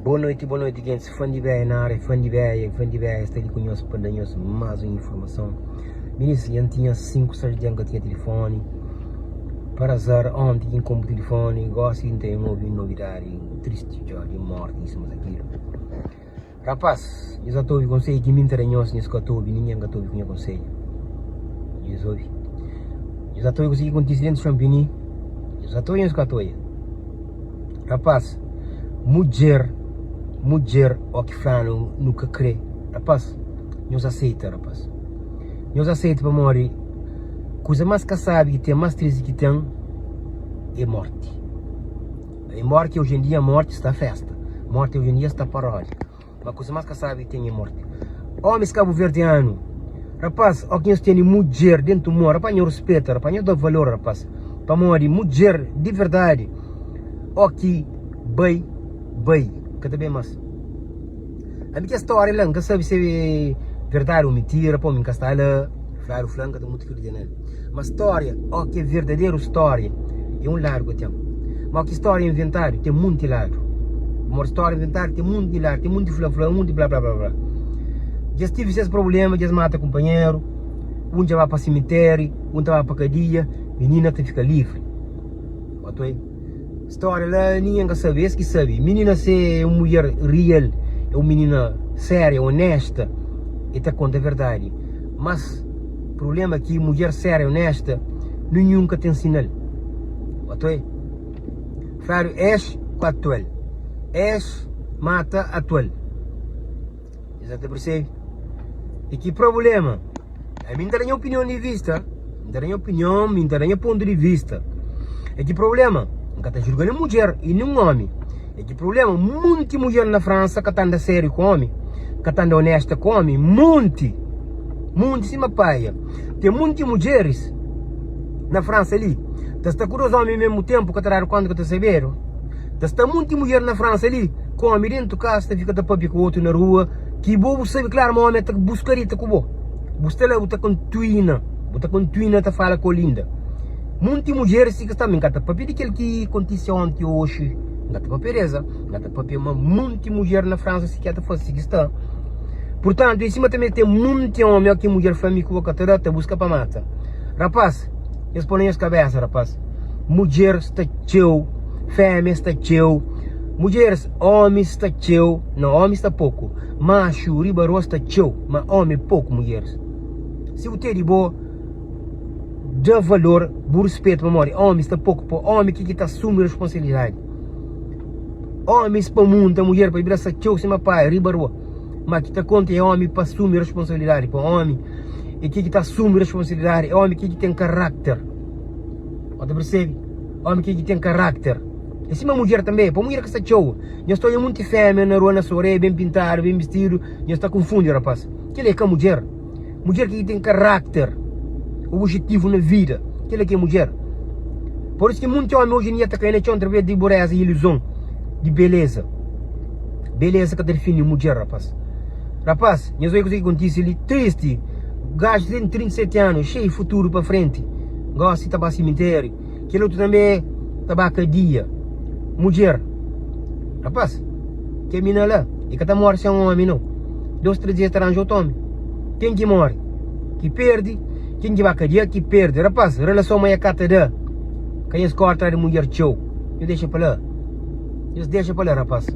Boa noite, boa noite, gentis. Fã di Beia na área, fã di Beia, fã di Beia sta li ku nhos pa da nhos más un informason. Minis, dja N tinha 5, 6 dia N ka tinha tilifoni. Par azar, onti ki N konpra tilifoni, gosi N ten obi un novidadi tristi dja di morti, isu mas akilu. Rapaz, nhos ka ta obi konsedju ki mi N ta da nhos, nhos ka ta obi, ningen ka ta obi ku nha konsedju. Nhos obi. Nhos ka ta obi kuzê ki kontise dentu Xampini. Nhos ka ta obi, nhos ka ta oia. Rapaz, mudjer, mudjer ó ki flanu nu ka kre. Rapaz, nhos aseita, rapaz. Nhos aseita pamodi kuza más kasabi ki ten, más tristi ki ten é morti. Enbora ki oji en dia morti sta festa, morti oji en dia sta paródia, ma kuza más kasabi ki ten é morti. Omis kabuverdianu, rapaz, ó ki nhos tene mudjer dentu mo, rapaz, nhos ruspeta, rapaz, nhos da valor, rapaz, pamodi mudjer di verdadi ó ki bai, bai, ka ta ben más. Ami kes stória la, N ka sabe si é verdadi ô mintira, pamodi N ka sta la, fladu fla, N ka ta mutu kridita na el. Ma stória, ó ki é verdaderu stória, é un ladu ka ten. Ma ó ki stória inventadu, ten munti ladu. Pamodi stória inventadu ten munti ladu, ten munti fla-fla, munti bla-bla-bla-bla. Dja es tive ses prubléma, dja es mata kunpanheru, un dja ba pa simitériu, un ta ba pa kadia, minina ta fika livri. Otu. Storia la ningen ka sabe, es ki sabe. Minina se é un mudjer rial, é un minina séria, onesta, e ta konta verdadi. Mas prublema ki mudjer séria, onesta, ninhun ka ten sinal. Otoe? Fladu es ku atual, es mata atual. Nhos ta persebe? E ki problema? Ami N ta da nha opinion di vista, N ta da nha opinion, mi N ta da nha pontu di vista. É ki problema? N ka ta julga nen mudjer i nen omi. É ki problema? Munti mudjer na Fransa ka ta anda sériu ku omi, ka ta anda onesta ku omi, munti! Munti sima paia. Ten munti mudjeris na Fransa li ta sta ku dos omi mesmu tenpu ka ta dadu konta ka ta sabedu. Ta sta munti mudjer na Fransa li ku omi dentu kasa ta fika ta papia ku otu na rua ki bo bu sabi klaru ma omi ta buska dita ku bo. Bu sta la bu ta kontuina, bu ta kontuina ta fala ku Olinda. Munti mudjeris si ki sta, mi ka ta papia di kel ki kontise onti o oxi, N ka ta papia des, N ka ta papia ma munti mudjer na Fransa si ki ta fasi si ki sta. Purtantu, e sima tanbe ten munti omi o ki mudjer fla mi ku bo ka ta da, ta buska pa mata. Rapaz, nhos poi na nhos kabesa rapaz, mudjer sta txeu, femia sta txeu, mudjeris, omis sta txeu, no omis sta poku, maxu riba rua sta txeu, ma omi poku mudjeris. Si bu tedi bo da valor, bu ruspetu pamodi omi sta poku pa omi ki ki ta asumi responsabilidadi. Omis pa munta mudjer pa bira sta txeu sima pai riba rua, ma ki ta konta é omi pa asumi responsabilidadi pa omi é ki ki ta asumi responsabilidadi, é omi ki ki ten karakter. Bo ta persebi? Omi ki ki ten karakter. É sima mudjer tanbe, pa mudjer ka sta txeu. Nhos ta odja munti femia na rua na sore, ben pintadu, ben bistidu, nhos ta kunfundi rapas. Kila é ka mudjer. Mudjer ki ten karakter, objetivu na vida, kila ki é mudjer. Por isu ki munti omi oji en dia ta kai na txon atraves di bureza i iluzon di beleza. Beleza ka ta difini mudjer rapas. Rapas, nhos odja kuze ki kontise li, tristi. Gaju ten 37 anu, xeiu futuru pa frenti, gosi ta ba simitériu. Kel otu tanbe ta ba kadia. Mudjer, rapas, kel mina la, e ka ta more sen omi nau. Dos, tres dias ta ranja otu omi. Ken ki more? Ki perde. Ken ki ba kadia? Ki perde. Rapas, relason ma e ka ta da. Ka nhos kore tras di mudjer txeu. Nhos dexa pa la. Nhos dexa pa la, rapas.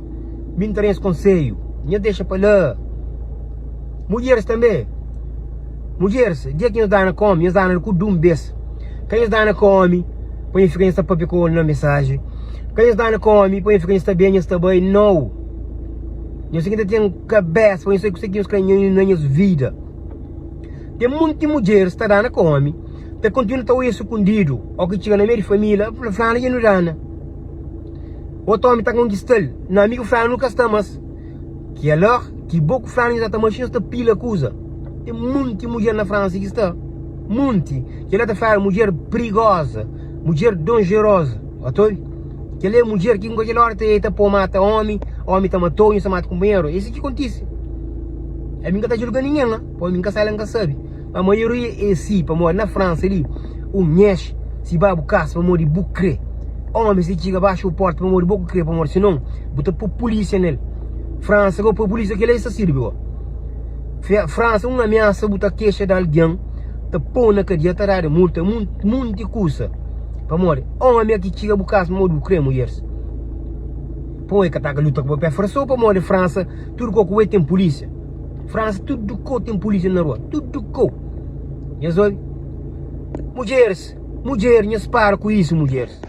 Mi N ta da nhos konselhu. Nhos dexa pa la. Mudjeris tanbe. Mudjeris, dia ki nhos dana ku omi, nhos dana ku dun bes. Ka nhos dana ku omi pa nhos fika nhos ta papia ku na mensaji. Ka nhos dana ku omi pa nhos fika nhos ta ben, nhos ta bai. Nou! Nhos ten ki ta ten kabesa pa nhos sabe kuse ki nhos kre na nhos vida. Ten monti mudjeris ta dana ku omi, ta kontinua ta oia sukundidu. O ki txiga na meiu di familia, fla, Flana dja nu dana. Otu omi ta konkista-l, Na, mi ku flana nu ka sta mas. Ki alor ki bo ku flana nhos ta manxe nhos ta pila kuza. Ten munti mudjer na Fransa ki sta munti. Kela ta fladu mudjer prigoza, mudjer donjeroza. Ó ta obi? Kela é mudjer ki kel ora ta ta po mata omi, omi ta matou, nhos ta mata kunpanheru. É si ki kontise. Ami N ka ta julga ningen, ha, pamodi mi N ka sai la N ka sabi. Ma maioria é si, pamodi na Fransa li un mexe si ba bu kasa pamodi bu kre. Omi si txiga baxu bu porta pamodi bo ku kre, pamodi sinon bu ta po pulisia nel. Fransa go pa pulisia kela e sa sirbi go. Fransa un amiasa bu ta kexa di algen ta pou na kadia ta dadu multa munti kusa pamodi omi a ki txiga bu kasa pamodi bu kre mudjeris po e ka ta luta ku bo pe fra so pamodi Fransa tudu kou ku bo e ten pulisia Fransa tudu kou ten pulisia na rua tudu kou nhos obi mudjeris mudjer nhos para ku isu mudjeris.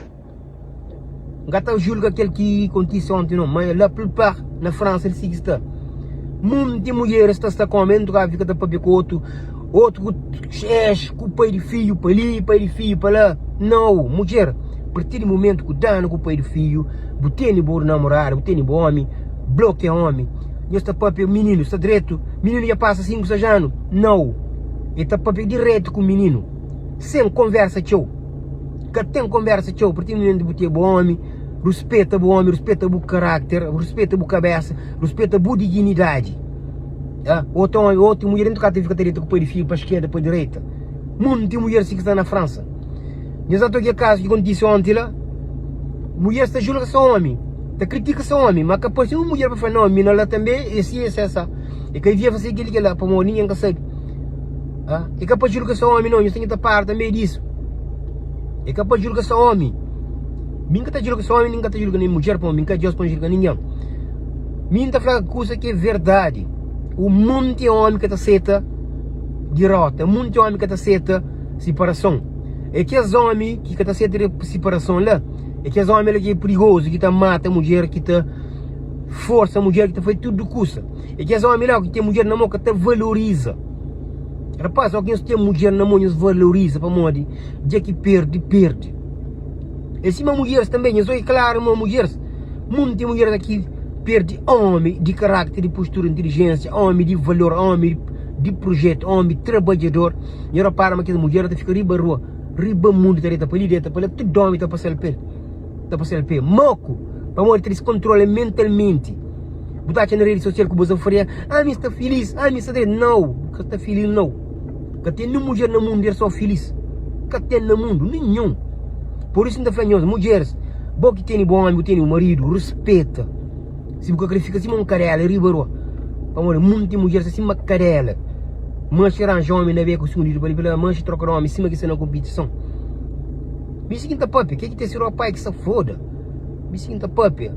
N ka ta julga kel ki kontise onti no, ma la plupart na Fransa li si ki sta. Munti mudjeris ta sta ku omi, entu ka fika ta papia ku otu, otu ku ex, ku pai di fidju pa li, pai di fidju pa la. Nau, mudjer, partir di mumentu ku dana ku pai di fidju, bu tene bu namoradu, bu tene bu omi, blokia omi. Nhos ta papia, mininu sta dretu, mininu dja pasa 5, 6 anu. Nau, e ta papia diretu ku mininu, sen konversa txeu. Ka ten konversa txeu, partir di mumentu bu ten bu omi, ruspeta bu omi, ruspeta bu karakter, ruspeta bu kabesa, ruspeta bu diginidadi. Otu omi, otu mudjer dentu kasa ta fika ta deta ku pai di fidju pa skerda, pa direita. Munti mudjer si ki sta na Fransa. Nhos ata oki kazu ki kontisi onti la, mudjer sta julga se omi, ta kritika se omi, ma ka parsi un mudjer pa fla no, mi na la tanbe e si e sesa. E ka devia fase kili kila, pamodi ningen ka sabi. E ka pa julga se omi no, nhos ten ki ta para tanbe disu. E ka pa julga se omi. Mi N ka ta julga se omi, nin N ka ta julga nen mudjer, pamodi mi N ka Deus pa N julga ningen. Mi N ta fla kusa ki é verdadi. Un monti omi ka ta seta dirota, un monti omi ka ta seta siparason. É kes omi ki ka ta seta siparason la, é kes omi la ki é prigozu, ki ta mata mudjer, ki ta forsa mudjer, ki ta faze tudu kusa. É kes omi la ki ten mudjer na mo ka ta valoriza. Rapaz, ó ki nhos ten mudjer na mo nhos valoriza pamodi dja ki perde, perde. É sima mudjeris tanbe, nhos oi klaru ma mudjeris, munti mudjeris aki perde omi di karakter, di postura, intelijensia, omi di valor, omi di projetu, omi trabadjador. Nho rapara ma kes mudjer ta fika riba rua, riba mundu ta deta pa li, deta pa la, tudu omi ta pasa-l pa el. Ta pasa-l pa el. Moku! Pamodi ta diskontrola mentalmenti. Bu ta atxa na redi sosial ku bu faria, ami sta filis, ami sta dretu. Nau, bu ka sta filis nau. Ka ten nin mudjer na mundu er so filis. Ka ten na mundu, ninhun. Pur isu N ta fla nhos, mudjeris, bo ki tene bu omi, bu tene bu maridu, rispeta. Si bu ka kre fika sima un kadela riba rua, pamodi munti mudjer sta sima kadela. Manxi ranja omi na beku sukundidu pa li pa la, manxi troka di omi sima ki sta na konpitison. Mi si ki N ta papia, ke ki ten si ropa ki sa foda. Mi si ki N ta papia.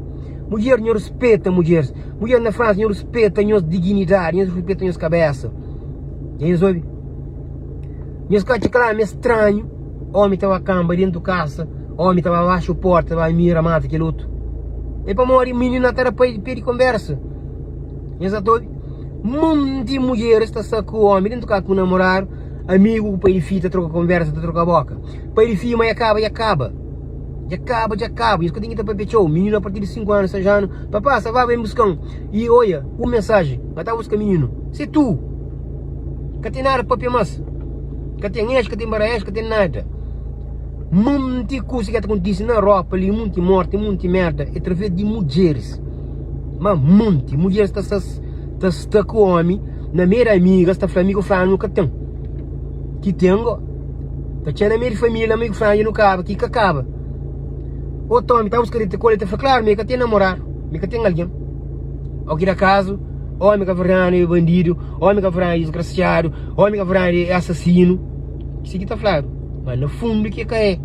Mudjer nho ruspeta mudjeris Mudjer na Fransa nho ruspeta nhos diginidadi Nhos ruspeta nhos kabesa Dja nhos obi? Nhos ka atxa kla ma é stranhu Omi ta ba kanba dentu kasa Omi ta ba baxu porta ta ba mira mata kel otu É pamodi minina ta da pé di konbersa Nhos sa ta obi? Monti mudjeris ta sta ku omi dentu kasa ku namoradu Amigu ku pai di fidju ta troka konbersa ta troka boka Pai di fidju ma dja kaba dja kaba. Dja kaba, dja kaba, nhos ka ten ki ta papia txeu. Mininu apartir di 5 anu, 6 anu, Papá, sa va ben buska-m. I oia, un mensaji, N ka ta buska mininu. Se tu! Ka ten nada pa papia mas. Ka ten ex, ka ten bara ex, ka ten nada. Munti kusa ki ta kontise na Europa li, munti morti, munti merda, é através di mudjeris. Ma munti mudjeris ta sta ta sta ku omi na meiu di amigas ta fla amigu flanu ka ten. Ki ten go. Ta txena na meiu di familia amigu fla nu kaba ki ka kaba otu omi ta buska di te kol el ta fla klaru mi ka ten namoradu mi ka ten algen o ki da kazu omi ka verdadi é bandidu omi ka verdadi é disgrasiadu omi ka verdadi é asasinu si ki ta fladu ma na fundu ki ka é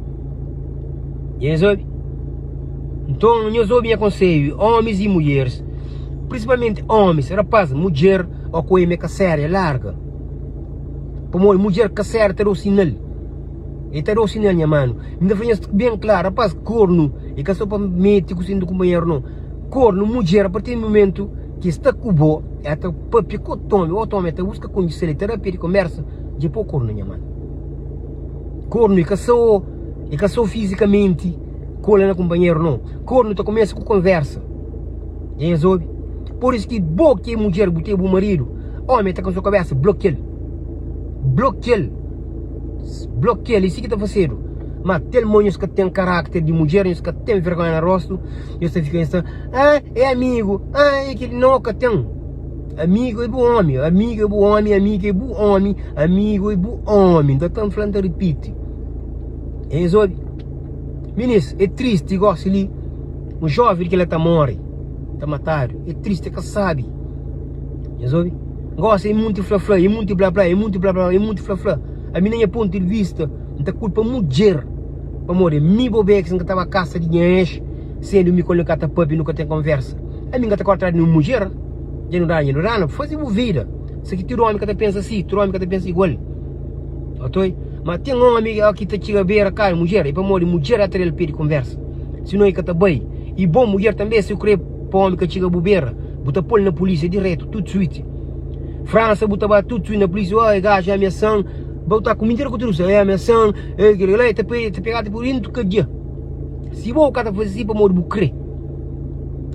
nhos obi nton nhos obi nha konselhu omis i mudjeris prinsipalmenti omis rapaz mudjer o ku emi ka seria larga. Pamodi mudjer ka serta ta dau sinal E ta dau sinal nha manu Mi ta fla nhos ben klaru Rapaz kornu e ka so pa meti ku sintu kunpanheru no Kornu mudjer apartir di mumentu ki sta ku bo El ta papia ku otu omi Otu omi el ta buska kondisel el ta da pedi konbersa Dja po kornu nha manu Kornu e ka so e ka so fizikamenti kola na kunpanheru no Kornu ta kumesa ku konversa Dja nhos obi Pur isu ki bo ki é mudjer bu ten bu maridu Omi ta kansa kabesa blokial blokial blokial e si ki ta fasedu ma tel mo nhos ka ten karakter di mudjer nhos ka ten vergonha na rostu nhos ta fika nhos ta ah é amigu ah é kili no ka ten amigu é bu omi amigu é bu omi amigu é bu omi amigu é bu omi nta ta fla nta ripiti nhos obi minis é tristi gosi li un joven di kila ta mori. Ta matadu. É tristi, é ka sabi. Nhos obi? Gosi é munti fla-fla, é munti bla-bla, é munti bla-bla, é munti fla-fla. Ami na nha pontu di vista, N ta kulpa mudjer. Pamodi mi Bobex N ka ta ba kasa di nha ex, sendu mi ku el nu ka ta papia, nu ka ten konversa. Ami N ka ta kore tras di un mudjer. Dja nu da, dja nu da, nu faze bu vida. Sa ki tudu omi ka ta pensa si, tudu omi ka ta pensa igual. Otoi? Ma ten omi ki ta txiga bera ka mudjer, e pamodi mudjer atra el pedi konversa. Sinon e ka ta bai. I bon mudjer tanbe si bu kre pa omi ka txiga bu bera, bu ta pol na polisia diretu, tout suite. Fransa bu ta ba tout suite na polisia, oh e gaju ameasan, bu ta ku mintira ku tudu, e ameasan, e kila kila, e ta pega ti dentu kadia. Si bo ka ta faze si pamodi bu kre.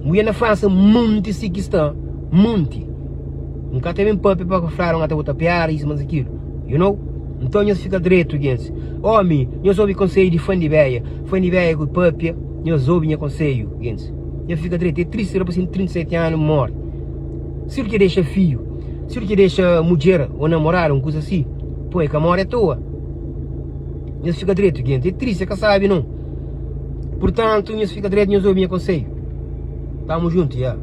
Mudjer na Fransa monti si ki sta, monti. N ka ta ben papia pa fladu N ka ta bota piada isu mas akilu You know Nton nhos fika dretu gentis Omi nhos obi konsedju di fan di beia Fan di beia ku papia Nhos obi nha konsedju gentis Nhos fika dretu É tristi rapasin di 37 anu mori Si el ke dexa fiu Si el ke dexa mudjer o namorada un kuza si Po e ka mori atoa Nhos fika dretu gentis É tristi é ka sabi non Purtantu nhos fika dretu nhos obi nha konsedju Tamo juntu ya.